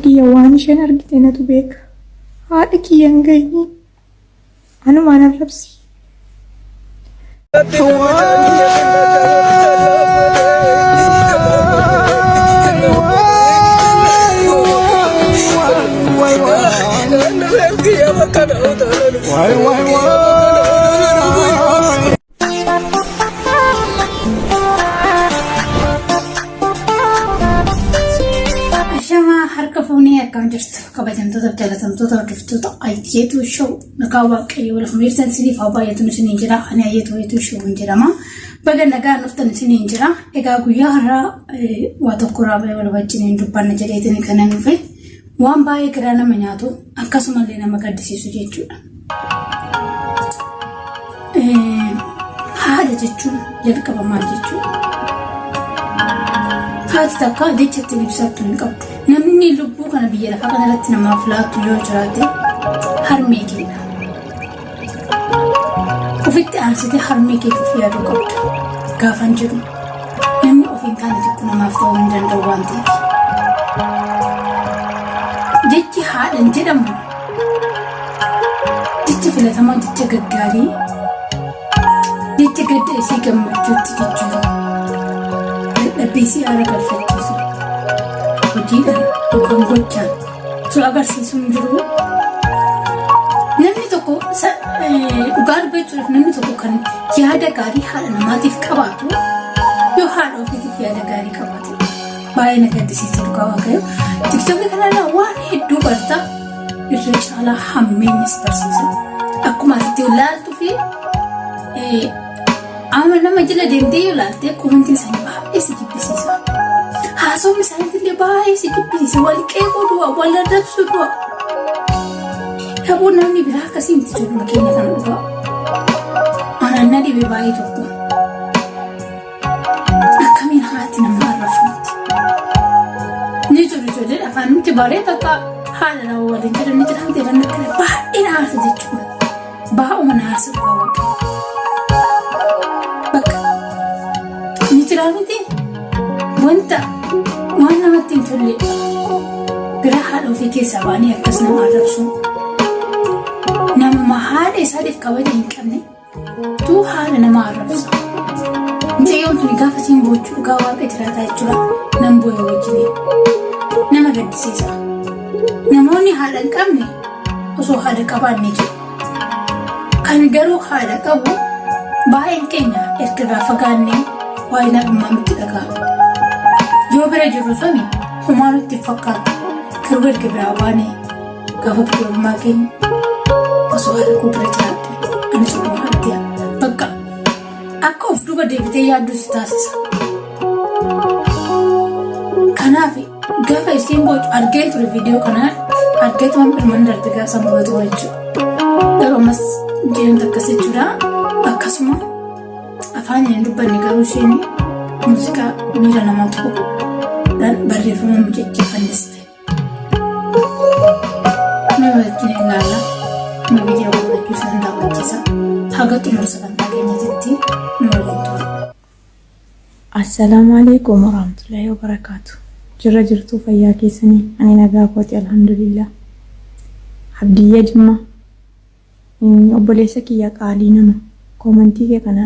Haati kiyya waan isheen argite natu beeka. Haadha kiyya hin gahini. Anumaan arrabsi. Ashamaa harka fuunee akkam jirtu kabajamtoota fi jaalatamtoota hordoftoota Ayyeetuu Show nagaa waaqayyo wal fumiirtan isiniif haa baay'atu isiniin jira ani Ayyeetuu Ayyeetuu Show hin jedhama baga nagaa dhuftan isiniin jira egaa guyyaa har'aa waa tokko irraa bahee wal wajjin dubbanna jedheetiin kanan dhufe waan baay'ee garaa nama nyaatu akkasumallee nama gaddisiisu jechuudha. Haadha jechuun jalqaba maal jechuudha? Haati takka jecha ittiin ibsattu hin qabdu. Namni lubbuu kana biyya lafaa kanarratti namaaf laattu yoo jiraate harmee keedha. Ofitti aansitee harmee keetiif yaaduu qabda. Gaafan jedhu namni of hin taane tokko namaaf ta'uu hin danda'u waan ta'eef. Jechi haadhan jedhamu jecha filatamaa, jecha gaggaarii, jecha gadda isii gammachuutti jijjiiru, dadhabbii isii aara galfachiisu, hojiidhaan yookaan gochaan osoo agarsiisuun jiru. Namni tokko dhugaa dubbachuudhaaf namni tokko kan yaada gaarii haadha namaatiif qabaatu yoo haadha ofiitiif yaada gaarii qabaate baay'ee na gaddisiisa dhugaa waaqayyo. Tiktookii kanarraa waan hedduu barta irra caalaa hammeenyas barsiisa. Akkuma asitti ilaaltuu fi amma nama jala deemtee yoo ilaalte koomentiin isaanii baay'ee si jibbisiisa. Haasawni isaaniitillee baay'ee si jibbisiisa. Wal qeequu du'a, wal arrabsuu du'a. Dhabuu namni biraa akkasii miti ijoolluma keenya kana dhugaa. Anaan na dhibe baay'ee tokko. Akkamiin haati nama arrabfamti? Ni jiru ijoolleen afaan nuti baree bakka haadha nama waliin jiran ni jiran jedhan akkana baay'ee na aarsa jechuudha. Baa'uma na aarsa dhugaa waaqa. Bakka ni jira miti wanta waan namatti hin tolle gara haadha ofii keessaa ba'anii akkas nama arrabsu. Namuma haadha isaatiif kabaja hin qabne Tuu haadha nama arrabsa. Mucayyoon tuni gaafa siin boochu dhugaa waaqa jiraataa jechuudha. Nan booya wajjiniin. Nama gaddisiisa. Namoonni haadha hin qabne osoo haadha qabaanne jiru. Kan garuu haadha qabu baay'een keenya erga irraa fagaannee waa'ee haadhummaa nutti dhaga'ama. Yoo bira jirru suni homaa nutti hin fakkaatu. Garuu erga biraa baanee Gaafa biyyummaa keenya osoo haadha koo bira jiraadhe ani cubbuu haadha bakka akka of duuba deebitee yaaddu si taasisa. Kanaaf gaafa isiin boocu argeen ture viidiyoo kana argeetu waan ilmaan darbe gaafa san boocu jechuudha. Garuu ammas mucayyoo akkas jechuudha. Akkasuma afaan hin dubbanne garuu isheen muuziqaa miira namaa tuqu barreeffama mucicci fanniste. Mee wajjin ilaalla. Mee viidiyoo gammachuu isaan daawwachiisa. Haga xumura sagantaa keenyatitti nu waliin tura. Assalaamu alaikum warahmatullahi wabarakaatu. Jirra jirtuu fayyaa keessanii ani nagaa kooti alhamdulillah. Abdiyya Jimmaa Obboleessa kiyya qaalii nama koomantii kee kana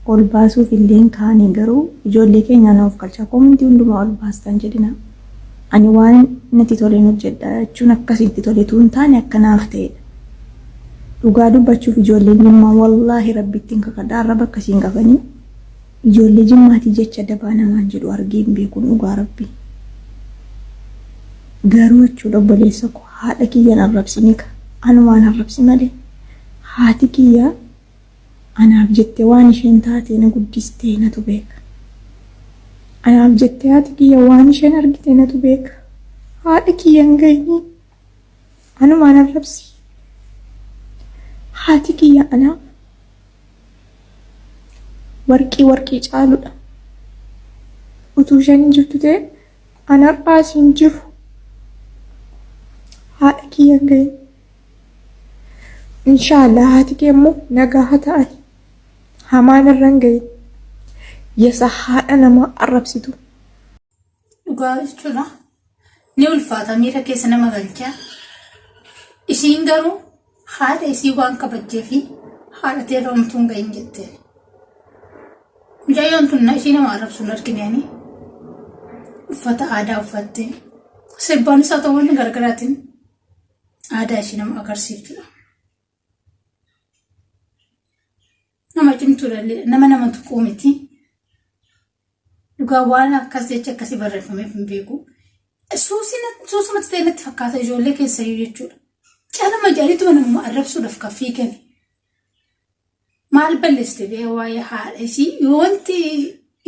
ol baasuuf illeen kaane garuu ijoollee keenya na of galchaa koomantii hundumaa ol baastan jedhina. Ani waan natti toleen hojjedha jechuun akkasitti toletu hin taane akka naaf ta'edha. Dhugaa dubbachuuf ijoolleen jimmaa wallaahi rabbittiin kakadha arraba akkasiin qabanii ijoollee jimmaatii jecha dabaa namaan jedhu argee hin beekun dhugaa rabbi. Garuu jechuudha obboleessa koo haadha kiyyan arrabsinika anumaan arrabsi malee haati kiyya anaaf jettee waan isheen taate na guddistee natu beeka. Anaaf jettee haati kiyya waan isheen argite natu beeka. Haadha kiyya hin gahini anumaan arrabsi. Haati kiyya anaaf warqii warqii caaludha. Utuu isheen hin jirtu ta'e An har'aa as hin jiru. Haadha kiyya hin gahin. Inshaallah haati kee immoo nagaa haa ta'ani. Hamaan irra hin gahin. Yasa haadha namaa arrabsitu. Dhugaa jechuudha. Ni ulfaata miira keessa nama galcha. Isiin garuu haadha isii waan kabajjee fi haadha teerra homtuu hin gahin jetteen. Mucayyoon tun ishii nama arrabsu hin argine ani. Uffata aadaa uffattee sirbaanis haa ta'u waan garaagaraatiin aadaa ishii nama agarsiiftudha. Nama cimtuudha illee nama nama tuquu miti. Dhugaa waan akkas jecha akkasii barreeffameef hin beeku. Suusumatti ta'e natti fakkaata ijoollee keessayyuu jechuudha. Caluma jedhaniituma namuma arrabsuudhaaf kan fiigan. Maal balleessite bee waa'ee haadha isii yoo wanti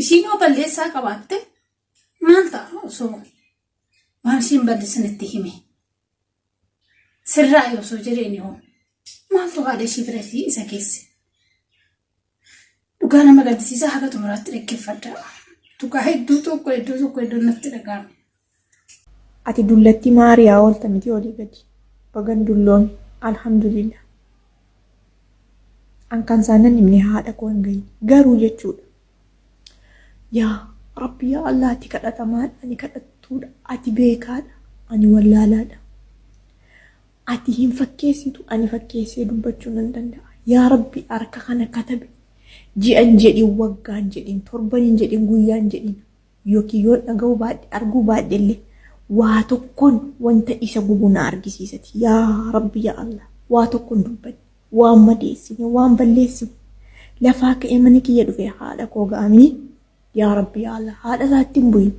isiin yoo balleessaa qabaatte maal ta'a osoo waan isiin balleessan itti hime. Sirraa osoo jedheen hoo maaltu haadha ishii bira isii isa geesse. Dhugaa nama gaddisiisa haga xumuraatti dhaggeeffadha. Dhugaa hedduu tokko hedduu tokko hedduu natti dhaga'ame. Ati dullattii maariyaa oolta miti olii gadi. Bagan dulloome. Alhamdulillah. An kan isaan nan himne haadha koo hin gahin. Garuu jechuudha. Yaa Rabbi yaa Allah ati kadhatamaadha ani kadhattuudha ati beekaadha ani wallaalaadha. Ati hin fakkeessitu ani fakkeessee dubbachuu nan danda'a. Yaa Rabbi harka kana katabe ji'an jedhin waggaan jedhin torban hin jedhin guyyaan jedhin yookiin yoon dhaga'uu baadhe arguu baadhe illee waa tokkoon wanta isa gubu na argisiisati. Yaa Rabbi yaa Allah waa tokkoon dubbadhe waan madeessine waan balleessine lafaa ka'ee mana kiyya dhufe haadha koo ga'amini yaa Rabbi yaa Allah haadha isaatti hin bu'in.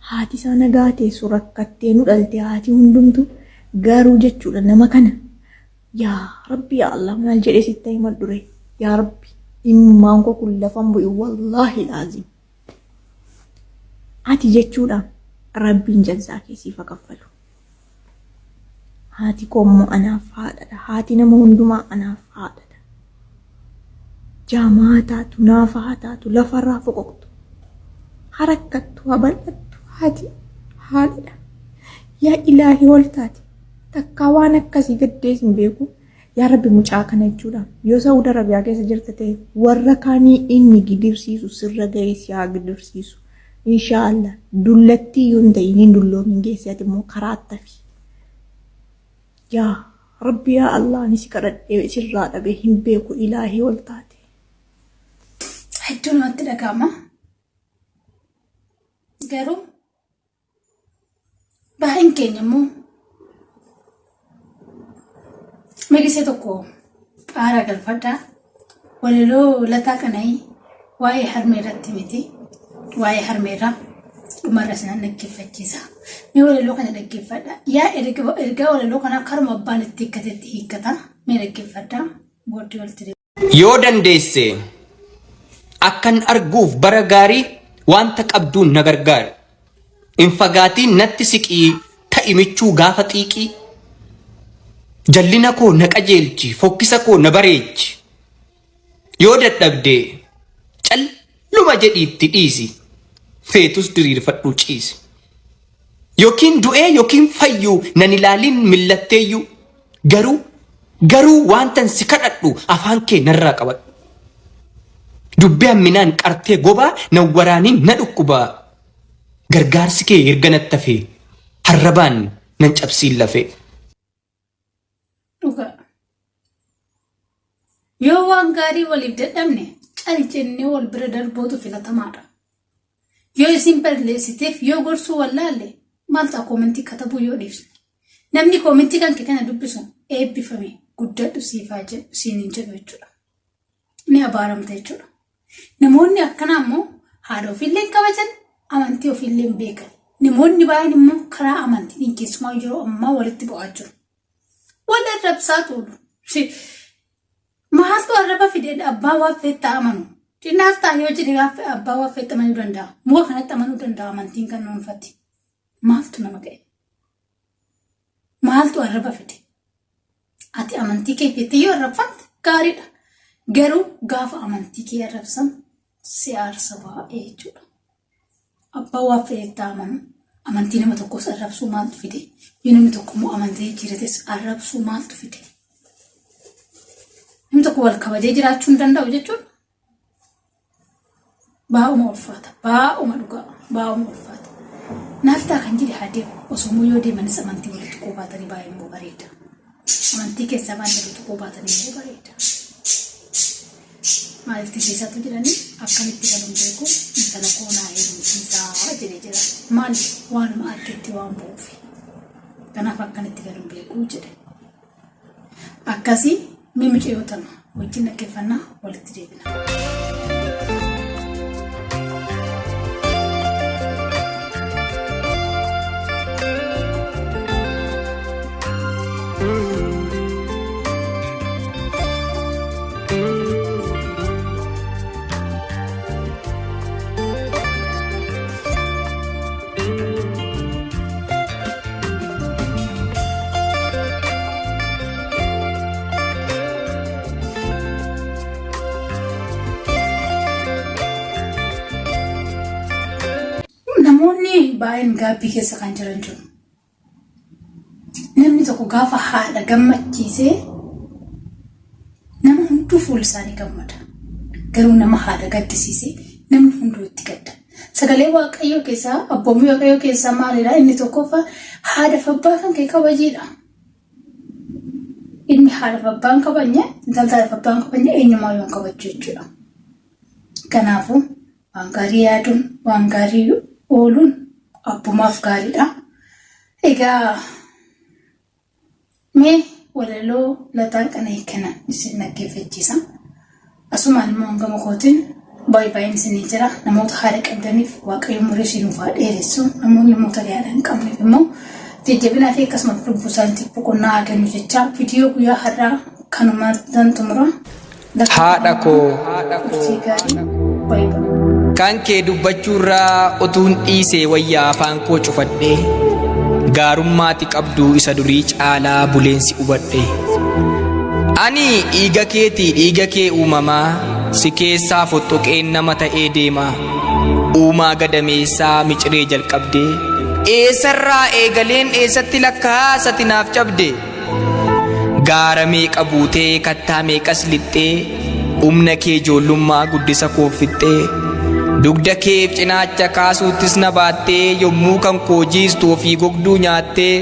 Haati isaa nagaa teessu rakkattee nu dhalte haati hundumtu garuu jechuudha nama kana yaa Rabbi yaa Allah maal jedhee sitti himadhu ree yaa Rabbi imimmaan koo kun lafan bu'in wallaahi laazim. Ati jechuudha Rabbiin jazzaa kee siif haa kaffalu. Haati koo immoo anaaf haadhadha. Haati nama hundumaa anaaf haadhadha. Jaamaa haa taatu, naafa haa taatu, lafarraa foqoqtu, haa rakkattu, haa bal'attu, haati haadhadha. Yaa ilaahii ol taate takkaa waan akkasii gaddees hin beeku. Yaa Rabbi mucaa kana jechuudha. Yoo Saudi Arabiyaa keessa jirta ta'e warra kaanii inni gidirsiisu sirra ga'ee si haa gidirsiisu. Inshaallah dullattii yoo hin ta'in hin dulloomin geessi ati immoo karaa tafi. Yaa Rabbi yaa Allah ani si kadhadhee sirraa dhabee hin beeku ilaahii ol taate. Hedduu namatti dhaga'ama. Garuu baay'een keenya immoo migisee tokko aara galfadhaa. Walaloo lataa kanai waa'ee harmee irratti miti. Waa'ee harmee irraa dhumarra isinan dhaggeeffachiisa. Mee walaloo kana dhaggeeffadha. Yaa ergaa walaloo kanaa karuma abbaan itti hiikkatetti hiikkata. Mee dhaggeeffadha. Booddee walitti deebina. Yoo dandeesse akkan arguuf bara gaarii wanta qabduun na gargaari. Hin fagaatiin natti siqii ta'i michuu gaafa xiiqii. Jallina koo na qajeelchi fokkisa koo na bareechi. Yoo dadhabde calluma jedhii itti dhiisi feetus diriirfadhuu ciisi. Yookiin du'ee yookiin fayyuu nan ilaalin millatteeyyuu garuu garuu waantan si kadhadhu afaan kee narraa qabadhu. Dubbii hamminaan qartee gobaa nan waraaniin na dhukkubaa. Gargaarsi kee erga natti hafee harrabaan nan cabsiin lafee. Dhugaa. Yoo waan gaarii waliif dadhabne cal jennee wal bira darbuutu filatamaadha. Yoo isin balleessiteef yoo gorsuu wallaalle maal ta'a koomentii katabuu yoo dhiifne. Namni koomentii kan kee kana dubbisu eebbifame guddadhu siif haa jedhu siin hin jedhu jechuudha. Ni abaaramta jechuudha. Namoonni akkanaa immoo haadha ofiillee hin kabajan, amantii ofiillee hin beekan. Namoonni baay'een immoo karaa amantiitiin keessumaa yeroo ammaa walitti bu'aa jiru. Wal arrabsaa tuulu. Maaltu arraba fide abbaa waan feetta amanu. Xinnaas ta'a yoo jedhe gaafa abbaa waan feetta amanuu danda'a. Muka kanatti amanuu danda'a amantiin kan dhuunfatti. Maaltu nama ga'e? Maaltu arraba fide? Ati amantii kee feettee yoo arrabfamte gaariidha. Garuu gaafa amantii kee arrabsan si aarsa baay'ee jechuudha. Abbaa waan fe'etti amanu amantii nama tokkos arrabsuu maaltu fide? Yoo namni tokko immoo amantii jijjiirates arrabsuu maaltu fide? Namni tokko wal kabajee jiraachuu hin danda'u jechuun baa'uma ulfaata. Baa'uma dhugaa. Baa'uma ulfaata. Naaf ta'a kan jedhe haa deemu. Osoo immoo yoo deemanis amantii walitti tuquu baatanii baay'ee immoo bareeda. Amantii keessaa waan walitti tuquu baatanii immoo bareeda. Maaliif tisiisatu jedhanii akkamitti galuun beeku intala koo naa heerumsiisaa jedhee jira. Maaliif waanuma argetti waan bu'uufi. Kanaaf akkanitti galuun beeku jedhe. Akkasii mee mucayyoo tana wajjin dhaggeeffannaa walitti deebina. Namoonni baay'een gaabbii keessa kan jiran jiru. Namni tokko gaafa haadha gammachiisee nama hunduu fuulli isaanii gammada. Garuu nama haadha gaddisiisee namni hunduu itti gadda. Sagalee Waaqayyoo keessaa abboommii Waaqayyoo keessaa maalidha? Inni tokkoffaa haadha fi abbaa kan kee kabajiidha. Ilmi haadha fi abbaa hin kabajne, intalli haadha fi abbaa hin kabajne eenyumaa yoo hin kabajju jechuudha. Kanaafuu waan gaarii yaaduun, waan gaarii ooluun abbumaaf gaariidha. Egaa Mee walaloo Lataa Qana'ii kana isin dhaggeeffachiisa. Asumaan immoo hangama kootiin baay'ee baay'een isinii jira. Namoota haadha qabdaniif Waaqayyo umurii isin nuuf haa dheeressu. Namoonni immoo tarii haadha hin qabneef immoo jajjabinaa fi akkasumas lubbuu isaaniitiif boqonnaa haa kennu jecha viidiyoo guyyaa har'aa kanumaan xumura. Haadha koo. Turtii gaarii. Baay'ee baay'ee. Kan kee dubbachuurraa utuun dhiisee wayyaa afaan koo cufadhee gaarummaati qabdu isa durii caalaa buleensi hubadhe. Ani dhiiga keetii dhiiga kee uumamaa si keessaa foxxoqeen nama ta'ee deema. Uumaa gadameessaa miciree jalqabdee eessarraa eegaleen eessatti lakkaa'aa sati naaf cabde. Gaara meeqa buutee kattaa meeqas lixxee humna kee ijoollummaa guddisa koof fixxee dugda keef cinaacha kaasuuttis na baattee yommuu kan koo jiistu ofii gogduu nyaattee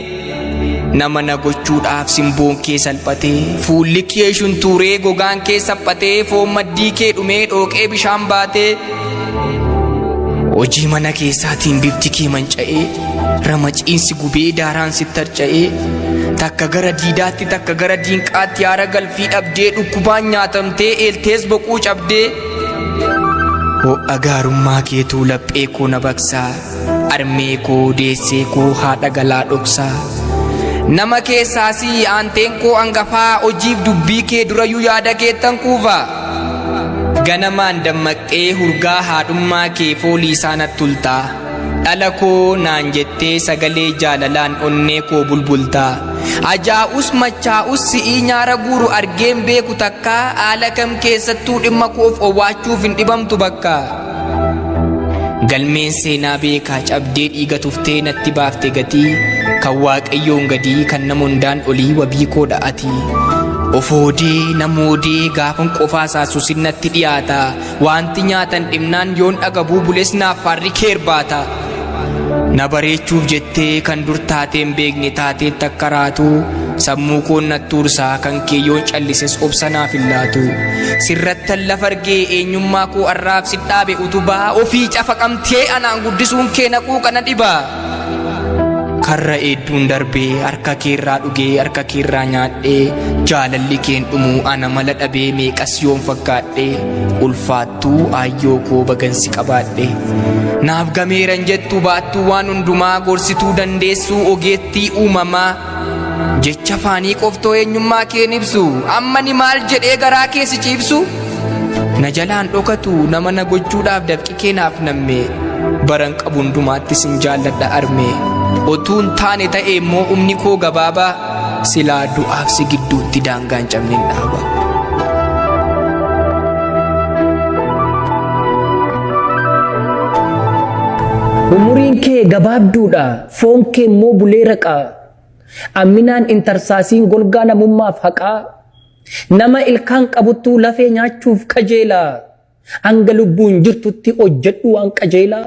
nama na gochuudhaaf simboon kee salphatee fuulli kee shuntuuree gogaan kee saphatee foon maddii kee dhumee dhooqee bishaan baatee hojii mana keessaatiin bifti kee manca'ee ramaciinsi gubee daaraan sitti harca'ee takka gara diidaatti takka gara diinqaatti haara galfii dhabdee dhukkubaan nyaatamtee eeltees boquu cabdee ho'a gaarummaa keetuu laphee koo na baqsaa armee koo deessee koo haadha galaa dhoksaa nama keessaasii aanteen koo angafaa hojiif dubbii kee durayyuu yaada keettan kuufaa ganamaan dammaqxee hurgaa haadhummaa kee foolii isaa natti ultaa Dhala koo naan jettee sagalee jaalalaan onnee koo bulbultaa. Ajaa'us machaa'us si'ii nyaara guuru argeen beeku takkaa haala kam keessattuu dhimma koof owwaachuuf hin dhibamtu bakka. Galmeen seenaa beekaa cabdee dhiiga tuftee natti baafte gatii kan waaqayyoon gadii kan nama hundaan olii wabii koodha ati. Ofoodee namoodee gaafan qofaa saasusin natti dhiyaata. Waanti nyaatan dhibnaan yoon dhagabuu bules naaf faarri keer baata. Na bareechuuf jettee kan dur taatee hin beekne taateetti akka raatu sammuu koon nattuursaa kan kee yoon callises obsa naaf hin laatu. Sirrattan lafa argee eenyummaa koo arraaf si dhaabe utubaa ofii cafaqamtee anaan guddisuun kee na quuqa na dhibaa. Karra eedduun darbee harka keerraa dhugee harka keerraa nyaadhee jaalalli keen dhumuu ana mala dhabee meeqas yoon fakkaadhee ulfaattuu aayyoo koo bagansi qabaadhe. Naaf gameeran jettu baattuu waan hundumaa gorsituu dandeessuu ogeettii uumamaa jecha faanii qoftoo eenyummaa keen ibsu amma ni maal jedhee garaa kee si ciibsu. Na jalaan dhokatu nama na gochuudhaaf dafqi kee naaf namme baran qabu hundumaatti sin jaalladha arme otuun taane ta'e immoo humni koo gabaabaa silaa du'aaf si gidduutti daangaan cabnen dhaaba. Umuriin kee gabaabduudha, foon kee immoo bulee raqa. Amminaan hin tarsaasiin golgaa namummaaf haqaa. Nama ilkaan qabuttuu lafee nyaachuuf kajeela. Hanga lubbuun jirtutti hojjedhu waan qajeelaa.